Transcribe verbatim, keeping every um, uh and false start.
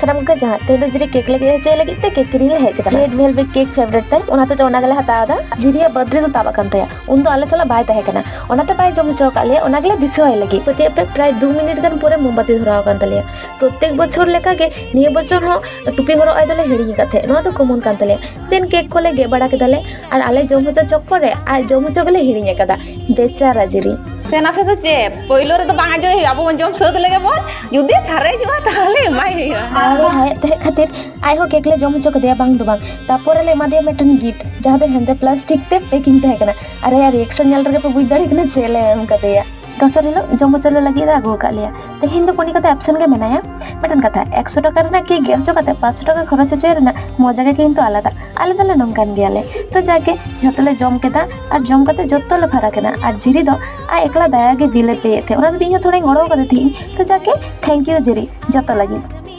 ᱥᱟᱱᱟᱢ ᱠᱚ ᱡᱟᱦᱟᱸ ᱛᱮᱦᱮᱧ ᱫᱚ ᱡᱤᱨᱤ ᱠᱮᱠ ᱞᱮ ᱜᱮᱫ ᱦᱚᱪᱚᱭ ᱞᱟᱹᱜᱤᱫ ᱛᱮ ᱠᱮᱠ ᱠᱤᱨᱤᱧ ᱞᱮ ᱦᱮᱡ ᱟᱠᱟᱱᱟ᱾ ᱨᱮᱰ ᱵᱷᱮᱞᱵᱷᱮᱴ ᱠᱮᱠ ᱯᱷᱮᱵᱨᱮᱴ ᱛᱟᱭ, ᱚᱱᱟ ᱛᱮᱫᱚ ᱚᱱᱟ ᱜᱮᱞᱮ ᱦᱟᱛᱟᱣ ᱮᱫᱟ᱾ ᱡᱤᱨᱤᱭᱟᱜ ᱵᱟᱨᱛᱷᱰᱮ ᱫᱚ ᱛᱟᱵ ᱟᱠᱟᱱ ᱛᱟᱭᱟ, ᱩᱱᱫᱚ ᱟᱞᱮ ᱥᱟᱞᱟᱜ ᱵᱟᱭ ᱛᱟᱦᱮᱸ ᱠᱟᱱᱟ, ᱚᱱᱟᱛᱮ ᱵᱟᱭ ᱡᱚᱢ ᱦᱚᱪᱚ ᱟᱠᱟᱫ ᱞᱮᱭᱟ, ᱚᱱᱟ ᱜᱮᱞᱮ ᱫᱤᱥᱟᱹᱣᱟᱭ ᱞᱟᱹᱜᱤᱫ᱾ ᱯᱟᱹᱛᱭᱟᱹᱜ ᱯᱮ, ᱯᱨᱟᱭ ᱫᱩ ᱢᱤᱱᱤᱴ ᱜᱟᱱ ᱯᱚᱨᱮ ᱢᱳᱢᱵᱟᱛᱤ ᱫᱷᱚᱨᱟᱣ ᱟᱠᱟᱱ ᱛᱟᱞᱮᱭᱟ᱾ ᱯᱨᱚᱛᱮᱠ ᱵᱚᱪᱷᱚᱨ ᱞᱮᱠᱟᱜᱮ ᱱᱤᱭᱟᱹ ᱵᱚᱪᱷᱚᱨ ᱦᱚᱸ ᱴᱩᱯᱤ ᱦᱚᱨᱚᱜ ᱟᱭ ᱫᱚᱞᱮ ᱦᱤᱲᱤᱧ ᱟᱠᱟᱫ ᱛᱟᱦᱮᱸᱫ, ᱱᱚᱣᱟ ᱫᱚ ᱠᱚᱢᱚᱱ ᱠᱟᱱ ᱛᱟᱞᱮᱭᱟ᱾ ᱫᱮᱱ ᱠᱮᱠ ᱠᱚᱞᱮ ᱜᱮᱫ ᱵᱟᱲᱟ ᱠᱮᱫᱟᱞᱮ, ᱟᱨ ᱟᱞᱮ ᱡᱚᱢ ᱦᱚᱪᱚ ᱪᱚᱠᱠᱚᱨ ᱨᱮ ᱟᱡ ᱡᱚᱢ ᱦᱚᱪᱚ ᱜᱮᱞᱮ ᱦᱤᱲᱤᱧ ᱟᱠᱟᱫᱟ᱾ ᱵᱮᱪᱟᱨᱟ ᱡᱤᱨᱤ᱾ ᱥᱮ ᱱᱟᱥᱮ ᱫᱚ ᱪᱮᱫ, ᱯᱳᱭᱞᱳ ᱨᱮᱫᱚ ᱵᱟᱝ ᱟᱡᱚᱭ ᱦᱩᱭᱩᱜᱼᱟ, ᱟᱵᱚ ᱵᱚᱱ ᱡᱚᱢ ᱥᱟᱹᱛ ᱞᱮᱜᱮ ᱵᱚᱱ, ᱡᱩᱫᱤ ᱥᱟᱨᱮᱡᱚᱜᱼᱟ ᱛᱟᱦᱚᱞᱮ ᱮᱢᱟᱭ ᱦᱩᱭᱩᱜᱼᱟ᱾ ᱟᱨ ᱦᱟᱭᱮᱫ ᱛᱟᱦᱮᱸ ᱠᱷᱟᱹᱛᱤᱨ ᱟᱡ ᱦᱚᱸ ᱠᱮᱠ ᱞᱮ ᱡᱚᱢ ᱦᱚᱪᱚ ᱠᱮᱫᱮᱭᱟ, ᱵᱟᱝ ᱫᱚ ᱵᱟᱝ᱾ ᱛᱟᱯᱚᱨ ᱞᱮ ᱮᱢᱟᱫᱮᱭᱟ ᱢᱤᱫᱴᱮᱱ ᱜᱤᱯᱷᱴ, ᱡᱟᱦᱟᱸ ᱫᱚ ᱦᱮᱸᱫᱮ ᱯᱞᱟᱥᱴᱤᱠ ᱛᱮ ᱯᱮᱠᱤᱝ ᱛᱟᱦᱮᱸ ᱠᱟᱱᱟ᱾ ᱟᱨ ᱟᱭᱟᱜ ᱨᱤᱭᱮᱠᱥᱚᱱ ᱧᱮᱞ ᱨᱮᱜᱮ ᱯᱮ ᱵᱩᱡᱽ ᱫᱟᱲᱮᱭᱟᱜ ᱠᱟᱱᱟ ᱪᱮᱫ ᱞᱮ ᱮᱢ ᱠᱟᱫᱮᱭᱟ᱾ ᱫᱚᱥᱟᱨ ᱦᱤᱞᱳᱜ ᱡᱚᱢ ᱦᱚᱪᱚ ᱞᱮ ᱞᱟᱹᱜᱤᱫ ᱮ ᱟᱹᱜᱩ ᱟᱠᱟᱫ ᱞᱮᱭᱟ᱾ ᱛᱮᱦᱮᱧ ᱫᱚ ᱠᱚᱱᱤᱠᱟ ᱫᱚ ᱮᱵᱥᱮᱱ ᱜᱮ ᱢᱮᱱᱟᱭᱟ᱾ ᱢᱤᱫᱴᱮᱱ ᱠᱟᱛᱷᱟ, ᱮᱠᱥᱚ ᱴᱟᱠᱟ ᱨᱮᱱᱟᱜ ᱠᱮᱠ ᱜᱮᱫ ᱦᱚᱪᱚ ᱠᱟᱛᱮ ᱯᱟᱸᱪᱥᱚ ᱴᱟᱠᱟ ᱠᱷᱚᱨᱚᱪ ᱦᱚᱪᱚᱭ ᱨᱮᱱᱟᱜ ᱢᱚᱡᱟ ᱜᱮ ᱠᱤᱱᱛᱩ ᱟᱞᱟᱫᱟ᱾ ᱟᱞᱮ ᱫᱚᱞᱮ ᱱᱚᱝᱠᱟᱱ ᱜᱮᱭᱟᱞᱮ᱾ ᱛᱚ ᱡᱟᱠᱮ, ᱡᱷᱚᱛᱚ ᱞᱮ ᱡᱚᱢ ᱠᱮᱫᱟ ᱟᱨ ᱡᱚᱢ ᱠᱟᱛᱮ ᱡᱚᱛᱚ ᱞᱮ ᱯᱷᱟᱨᱟᱠ ᱮᱱᱟ᱾ ᱟᱨ ᱡᱤᱨᱤ ᱫᱚ ᱟᱡ ᱮᱠᱞᱟ ᱫᱟᱭᱟ ᱜᱮ ᱵᱤᱞ ᱮ ᱯᱮᱭᱮᱫ ᱛᱟᱦᱮᱸᱫ, ᱚᱱᱟ ᱫᱚ ᱤᱧ ᱦᱚᱸ ᱛᱷᱚᱲᱟᱧ ᱜᱚᱲᱚ ᱠᱟᱫᱮ ᱛᱟᱦᱮᱸᱫ᱾ ᱛᱚ ᱡᱟᱠᱮ, ᱛᱷᱮᱝᱠ ᱭᱩ ᱡᱤᱨᱤ, ᱡᱚᱛᱚ ᱞᱟᱹᱜᱤᱫ᱾